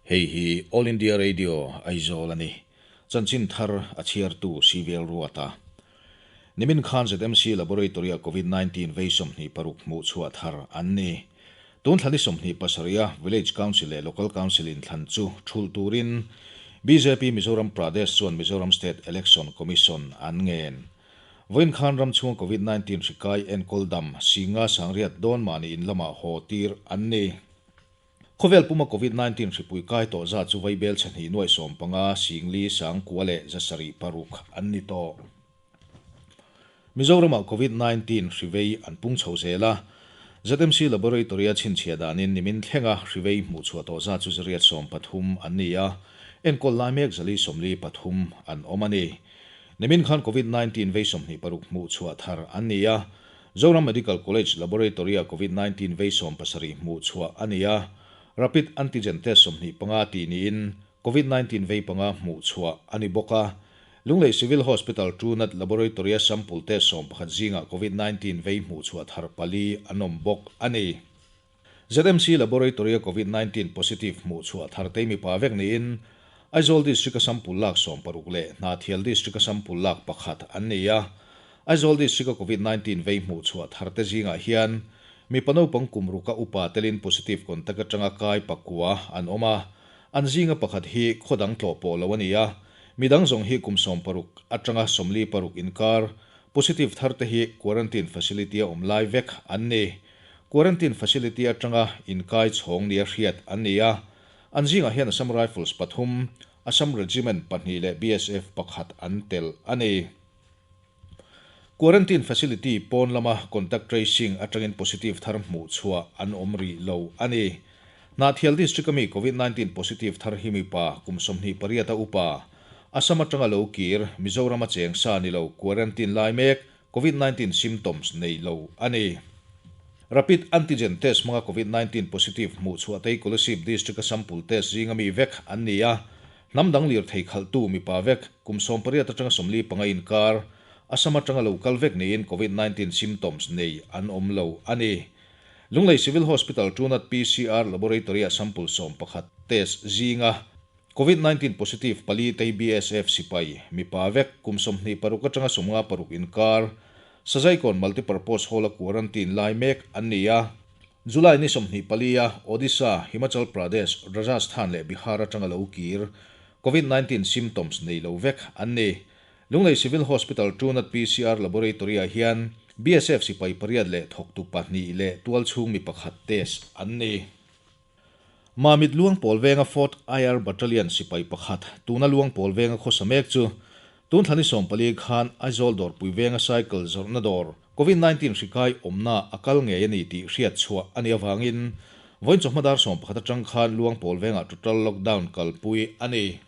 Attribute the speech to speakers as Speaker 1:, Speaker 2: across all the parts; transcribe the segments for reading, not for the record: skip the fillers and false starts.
Speaker 1: Hei hi All India Radio, Aizawl a ni. Chanchin thar a chhiartu Civil Ruata. Nimin khan ZMC Laboratory-a Covid 19 vei 26 hmuh chhuah thar an ni. Tun thla ni 27 a Village Council leh Local Council inthlan chu thulh turin bjp Mizoram Pradesh chuan Mizoram State Election Commission an ngen. Vawiin khan ram chhunga Covid 19 hri kai enkawl dam Singa Sangriat dawn mahni in lamah haw tir an ni. Khawvel puma Covid 19 hripui kai tawh zat chu vaibel chhe hnih nuaih 15 singli sangkua leh 706 an ni tawh. Mizoramah Covid 19 hrivei an pung chho zel a, ZMC Laboratory-a chhinchhiah danin nimin thlenga hrivei hmuh chhuah tawh zat chu 113 an ni a, enkawl lai mek 443 an awm a ni. Nimin khan Covid 19 vei 26 hmuh chhuah thar an ni a, Zoram Medical College Laboratory-a Covid 19 vei 70 hmuh chhuah a ni a, Rapid Antigen Test 25 tih niin Covid 19 vei panga hmuh chhuah a ni bawk a. Lunglei Civil Hospital Truenat Laboratory-a sample test 11 zingah Covid 19 vei hmuh chhuah thar pali an awm bawk a ni. ZMC Laboratory-a Covid 19 positive hmuh chhuah thar te mipa vek niin Aizawl District-a sample lak 60 leh Hnahthial District-a sample lak pakhat an ni a. Aizawl District-a Covid 19 vei hmuh chhuah thar te zingah hian mipa naupang kum ruka upa telin positive contact atanga kai pakua an awm a. An zinga pakhat hi khawdang tlawh pawh lo a ni a. Midang zawng hi kum 60 atanga 46 inkar positive thar te hi quarantine facility-a awm lai vek an ni. Quarantine facility atanga inkai chhawng nia hriat an ni a. An zingah hian Assam Rifles pathum, Assam Regiment pahnih leh BSF pakhat an tel a ni. Quarantine facility pawn lama contact tracing atangin positive thar hmuh chhuah an awm rih lo a ni. Hnahthial District-a mi Covid 19 positive thar hi mipa kum 28 a upa, Assam atanga lo kir, Mizorama cheng sa ni lo quarantine lai mek Covid 19 symptoms nei lo a ni. Rapid Antigen Test hmanga Covid 19 positive hmuh chhuah te hi Kolasib District-a sample test zinga mi vek an ni a. Hnam dang lir thei khalhtu mipa vek kum 18 atanga 45 inkar, Assam atanga lo kal vek niin Covid 19 symptoms nei an awm lo a ni. Lunglei Civil Hospital Truenat PCR Laboratory-a sample 11 test zinga Covid 19 positive pali te hi BSF sipai mipa vek kum 26 atanga 56 inkar, Sazaikawn Multipurpose Hall-a quarantine lai mek an ni a. July ni 24 a Odisha, Himachal Pradesh, Rajasthan leh Bihar atanga lo kir Covid 19 symptoms nei lo vek an ni. Lunglei Civil Hospital Truenat PCR Laboratory-ah hian BSF sipai pariat leh thawktu pahnih leh tualchhung mi pakhat test an ni. Mamit Luang Pawl Venga Fourth IR Battalion sipai pakhat tuna Luang Pawl Venga khawsa mek chu tun thla ni 14 khan Aizawl Dawrpui Venga cycle zawrhna dawr Covid 19 hri kai awmna a kal ngei a ni tih hriat chhuah a nih avangin vawiin chawhma dar 11 atang khan Luang Pawl Vengah total lockdown kalpui a ni.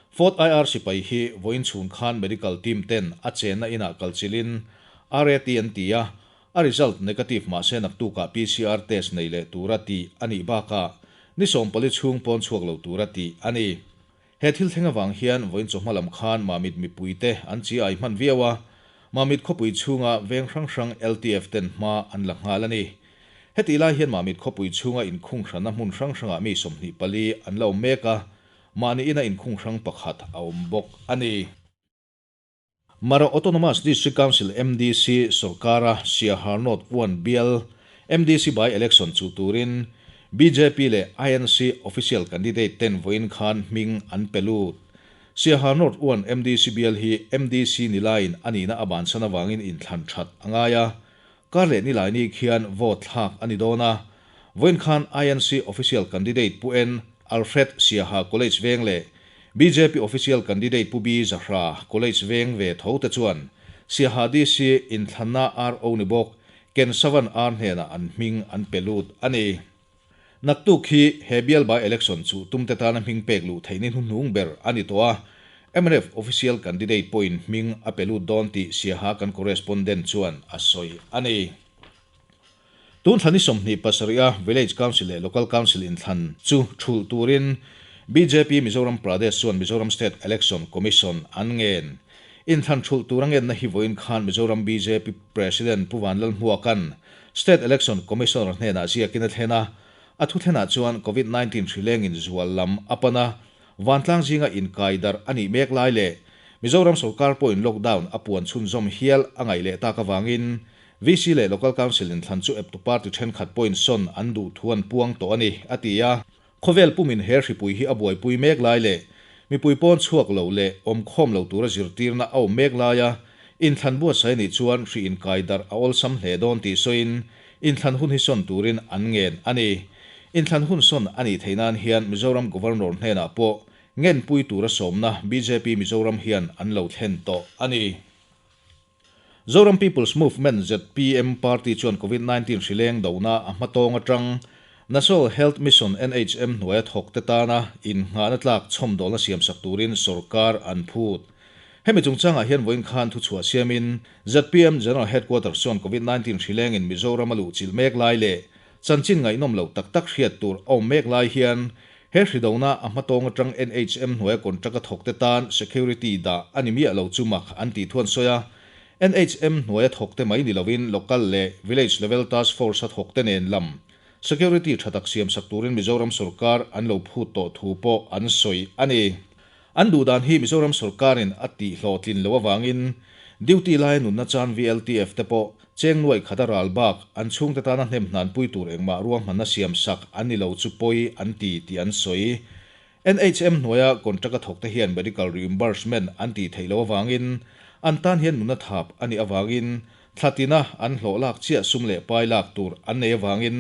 Speaker 1: Fourth IR sipai hi vawiin chhun khan medical team ten a chenna inah kalchilhin RAT an ti a, a result negative mahse naktukah PCR test nei leh tura tih a nih bakah ni 14 chhung pawn chhuak lo tura tih a ni. He thil thleng avang hian vawiin chawhma lam khan Mamit mipuite an chi ai hman viau a, Mamit khawpui chhunga veng hrang hrang LTF ten hma an la nghal a ni. Hetih lai hian Mamit khawpui chhunga inkhung hranna hmun hrang hrangah mi 24 an la awm mek a, mahni ina inkhung hrang pakhat a awm bawk a ni. Mara Autonomous District Council, MDC, sorkara Siaha North 1 bial MDC by election chu turin BJP leh INC official candidate ten vawiin khan hming an pe lut. Siaha North 1 MDC bial hi MDC ni laiin a nihna a bansan avangin inthlan that a ngai a. Kar leh ni lai ni khian vote thlak a ni dawn a. Vawiin khan INC official candidate Pu N. Alfred Siaha College Veng leh BJP official candidate Pu B. Zahra College Veng ve tho te chuan Siaha DC inthlanna RO ni bawk Ken Savan R hnenah an hming an pe lut a ni. Naktuk hi he bial by election chu tumte tana hming pek luh theih ni hnuhnung ber a ni tawh a, mnf official candidate pawhin hming a pe lut dawn tih Siaha kan correspondent chuan a sawi a ni. Tun thla ni 27 a Village Council leh Local Council inthlan chu thulh turin BJP Mizoram Pradesh chuan Mizoram State Election Commission an ngen. Inthlan thulh tur a ngenna hi vawiin khan Mizoram BJP President Pu Vanlalhmuaka'n State Election Commissioner hnenah ziakin a thlen a. A thuthlenah chuan Covid 19 hrilengin zual lam a pan a, vantlang zinga inkai darh a nih mek lai leh Mizoram sorkar pawhin lockdown a puan chhunzawm hial a ngaih leh tak avangin VC leh Local Council inthlan chu eptu party thenkhat pawhin sawn an duh thu an puang tawh a ni, a ti a. Khawvel pumin he hripui hi a buaipui mek lai leh mipui pawn chhuak lo leh awmkhawm lo tura zirtirna a awm mek laia inthlan buatsaih a nih chuan hri inkai darh a awlsam hle dawn tih sawiin inthlan hun hi sawn turin an ngen a ni. Inthlan hun sawn a nih theih nan hian Mizoram Governor hnenah pawh ngenpui tura sawmna bjp Mizoram hian an lo thlen tawh a ni. Zoram People's Movement, zpm, party chuan Covid 19 hrileng dohna a hmatawng atang National Health Mission, NHM, hnuaia thawkte tana innghahna tlak chhawmdawlna siamsak turin sorkar an phut. Hemi chungchangah hian vawiin khan thuchhuah siamin zpm General Headquarters chuan Covid 19 hrilengin Mizoram a luhchilh mek lai leh chanchin ngaihnawm lo tak tak hriat tur a awm mek lai hian he hri dohna a hmatawng atang NHM hnuaia contract a thawkte tan security dah a ni miah lo chu mak an tih thu an sawi a. NHM hnuaia thawkte mai ni lovin local leh village level task force a thawkte nen lam security tha tak siamsak turin Mizoram sorkar an lo phut tawh thu pawh an sawi a ni. An duh dan hi Mizoram sorkarin a tih hlawhtlin loh avangin duty laia nunna chan VLTF te pawh cheng nuaih khat a ral bak an chhungte tana hnem hnanpui tur engmah ruahmanna siamsak an ni lo chu pawi an ti tih an sawi. NHM hnuaia contract a thawkte hian medical reimbursement an tih theih loh avangin an tan hian nuna thap a nih avangin thla tina an hlawh lak chiah sum leh pai lak tur an nei avangin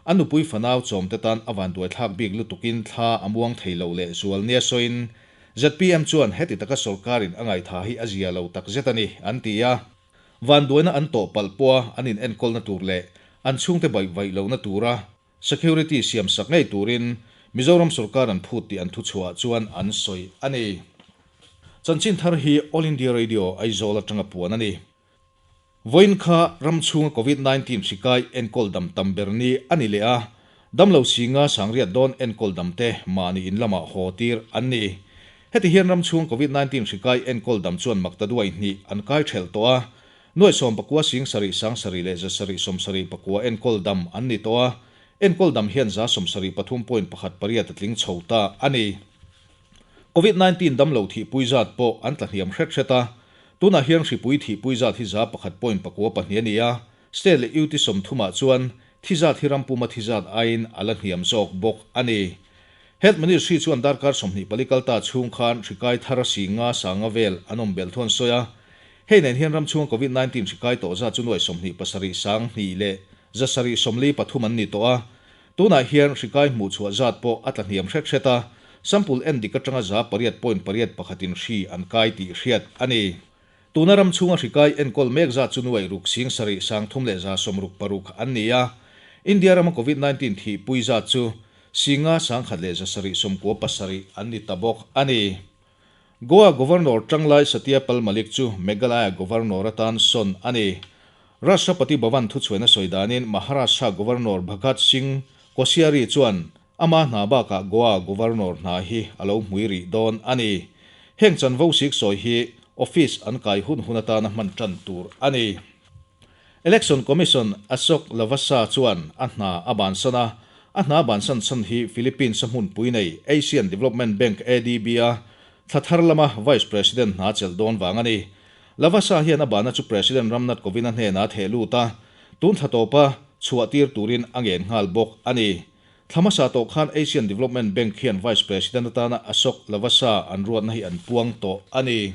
Speaker 1: an nupui fanau chawmte tan a vanduaithlak bik lutukin thla a muang thei lo leh zual nia sawiin zpm chuan heti taka sorkarin a ngaihtha hi a zia lo takzet a ni an ti a. Vanduaina an tawh palh pawha an inenkawlna tur leh an chhungte baihvaih lohna tura Security siamsak ngei turin Mizoram sorkar an phut tih an thuchhuah chuan an sawi a ni. Chanchin thar hi All India Radio Aizawl atanga puan a ni. Vawiin kha ram chhunga Covid 19 hri kai enkawl dam tam ber ni a ni leh a, damlo singa sangriat dawn enkawl dam te mahni in lamah haw tir an ni. Heti hian ram chhunga Covid 19 hri kai enkawl dam chuan maktaduai hnih an kai thelh tawh a, Nuaih 14 sing sarih sang sarih leh 700 71 enkawl dam an ni tawh a, enkawl dam hian 73 point pakhat pariat a tling chho ta a ni. Covid 19 dam lo thihpui zat pawh an tla hniam hret hret a, tunah hian hripui thihpui zat hi 100 point pakua pahnih a ni a, state leh UT 30 ah chuan thi zat hi ram puma thi zat aiin a la hniam zawk bawk a ni. Health Ministry chuan darkar 24 kal ta chhung khan hri kai thar singa sanga vel an awm belh thu an sawi a. Hei nen hian ram chhunga Covid 19 hri kai tawh zat chu nuai 27 sang hnih leh 773 an ni tawh a. Tunah hian hri kai hmuh chhuah zat pawh a tla hniam hret hret a, sample en dik atanga 800 point pariat pakhatin hri an kai tih hriat a ni. Tuna ram chhunga hri kai enkawl mek zat chu nuai ruk sing sarih sang thum leh 66 an ni a. India rama Covid 19 thihpui zat chu singa sangkhat leh 797 an ni ta bawk a ni. Goa Governor Tanglai Satyapal Malik chu Meghalaya Governor atan sawn a ni. Rashtrapati Bhavan thuchhuaina sawi danin Maharashtra Governor Bhagat Singh Koshyari chuan ama hna bakah Goa Governor hna hi a lo hmui rih dawn a ni. Heng chanvo sik sawi hi office an kai hun hun atana hman tan tur a ni. Election Commission Ashok Lavasa chuan a hna a bansan a, a hna bansan chhan hi Philippines a hmunpui nei Asian Development Bank, ADB, a thla thar lama Vice President hna chelh dawn vang a ni. Lavasa hian a bahna chu President Ram Nath Kovind-a hnenah a theh lut a, tun thla tawpa chhuah tir turin a ngen nghal bawk a ni. Thla hmasa tawh khan Asian Development Bank hian Vice President atana Ashok Lavasa an ruatna hi an puang tawh a ni.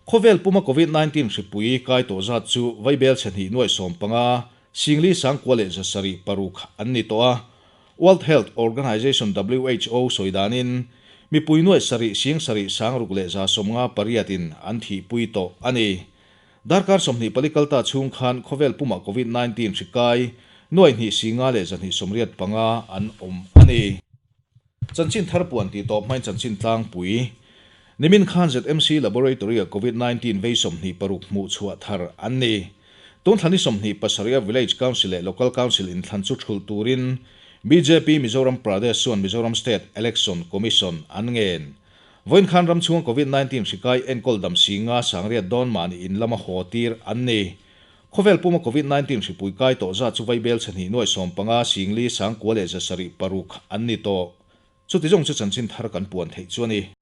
Speaker 1: Khawvel puma Covid 19 hripui kai tawh zat chu vaibel chhe hnih nuaih 15, singli sangkua leh 706 an ni tawh a. World Health Organization, WHO, sawi danin mipui nuaih sarih sing sarih sangruk leh 58 in an thihpui tawh a ni. Darkar 24 kalta chhung khan khawvel puma Covid 19 hri kai nuaih hnih singa leh 285 an awm a ni. Chanchin thar puan tih tawp hmain chanchin tlangpui. Nimin khan ZMC Laboratory-a Covid 19 vei 26 hmuh chhuah thar an ni. Tun thla ni 27 a Village Council leh Local Council inthlan chu thulh turin bjp Mizoram Pradesh chuan Mizoram State Election Commission an ngen. Vawiin khan ram chhunga Covid 19 hri kai enkawl dam singa sangriat dawn mahni in lama haw tir an ni. Khawvel puma Covid 19 hripui kai tawh zat chu vaibel chhe hnih nuai 15, 40, 96 an ni tawh. Chuti zawng chu chanchin thar kan puan theih chu a ni.